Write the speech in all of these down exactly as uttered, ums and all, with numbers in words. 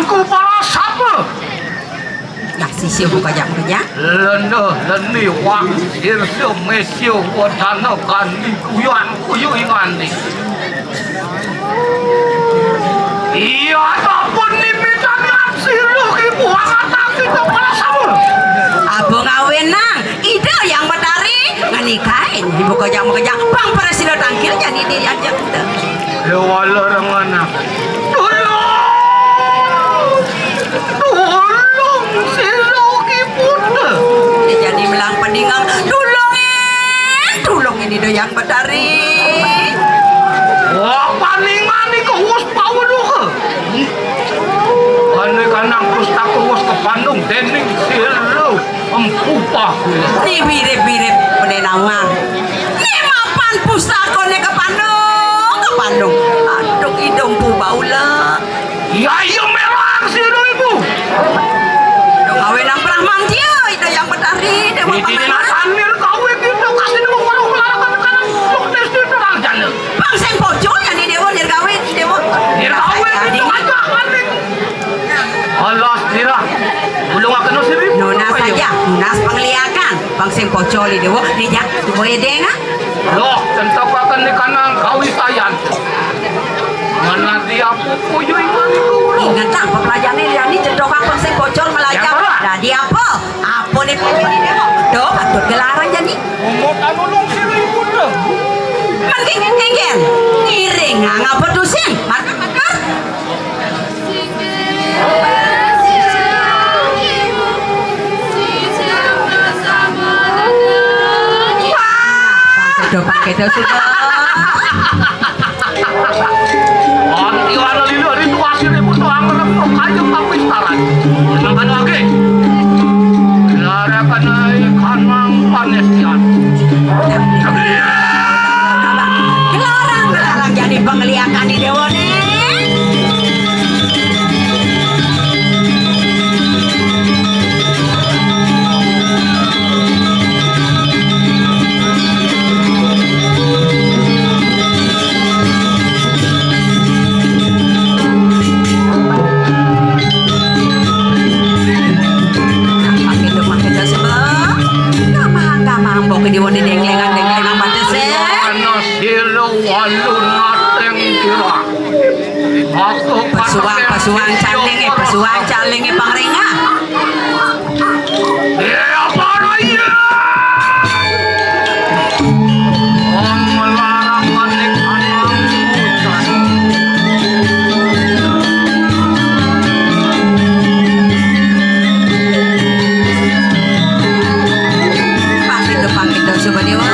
Ku para sapa? Nah, sisya kajak-kajak. Lenda, lendi, wak, sirsa, mesya, wadana, kandi, kuyan, kuyu, ingandi. Iya, ataupun nimitan ngat sira ibu angatan kita para sapa? Apa ngawin nang? Ida Yang Betari ngenikain ibu kajak-kajak. Pang para sira tangkil jani di aja kita. Lewala rengana. Tulung! Tulung sira ki putra. Dia jadi melang peningang. Tulungin, tulungin Ida Yang Betari. Wah, paningan ni kewus paweluka. Ane kanang pustaka wus kepandung dening sira. Empu paku. Ni birip-birip pene nawang. Ni mapan pustakane kepandung, kepandung. Aduh, idung pu baula. Ya, iya merah sira ibu. Dong gawe nang Brahmantia, Ida Yang Betari, Dewa Ini Pangeran. Samir gawe kita kasih dulu kalau kelarakan sekarang. Luk desti terang jana. Bang sing pocol jani Dewa nirgawe, Dewa. Nirgawe kita aja, Amin. Alas, Dira. Ulung akan sirip. Nunas aja, nunas pengliakan. Bang sing pocol ini, wo. Ni jak, wo edeng, ah. Loh, tentokaken ni kanang kawisayan. Manadi apa puyu iman itu? Inget, Kang, pepelajaran ini, yani, cedok apa sing pocol melajah. Ya, Pak. Dadi apa? Apa ni pocol ini, wo? Tuh, patut gelaran jadi. Umut anu nung sirip pun, tuh. Mangkin, mangkin. Ngiring, ngapa tuh, sing? Makan, makan. Coba kita sudah. Anti ana lila rindu asire putu angrep kayung kapistaran. Nang anu age. Larakan ai kanang panestian. Gelarang, gelarang jadi pengliakan di dewa nih. Makin tuh, makin tuh, sebab. Gamang, gamang, mbok di wong dengklengan, dengklengan batas, eh. Ana sira walu nateng kira. Pesuang, pesuang calinge, pesuang calinge pangrengah. Iya, para iya. Om melarang manik anang hujan. Pangkito, pangkito, Subadewa.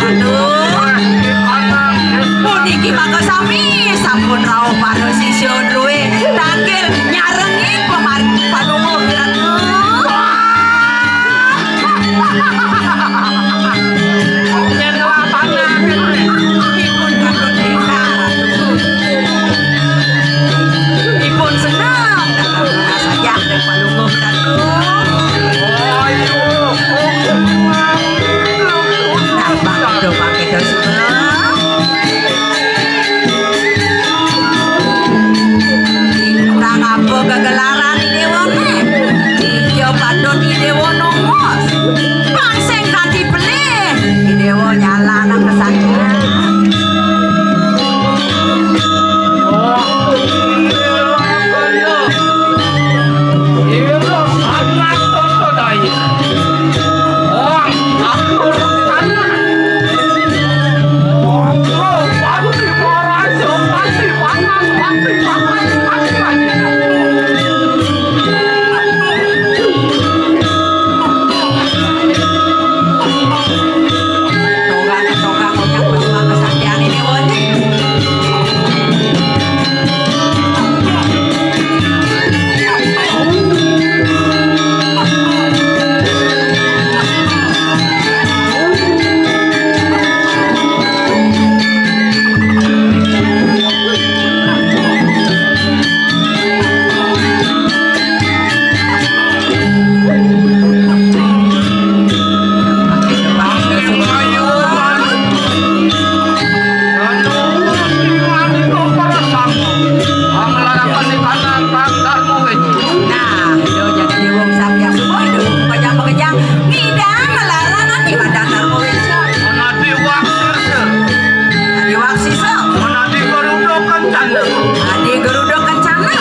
Aduh. Puniki mangga sami sampun rauh para sisya druwe tangkil nyarengin pemar-, padunung Ratu. Yen lapangan. Ipun patut tingkah, Ratu. Ipun seneng dalam rasa jak dan palungguh Ratu. Tambah itu pakai dosa. Tentang apa kegelaran ini wonge? Iya patut idewa nongos. Pang sing kanthi pelih. Idewa nyala nang kesaktian. Nah, itu jadi diwong sampeyan semua itu kejang-kejang ngidang ngelarangan di Badan Darma Wicca. Menadi waksisa. Menadi waksisa. Menadi Garuda Kencana. Menadi Garuda Kencana.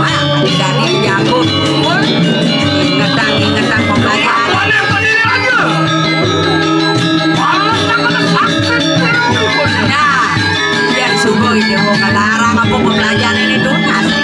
Wah, dadi jago. Ingetan, ingetan pembelajaran. Nah, yen subuh iki wong larang apa pembelajaran ini tunas.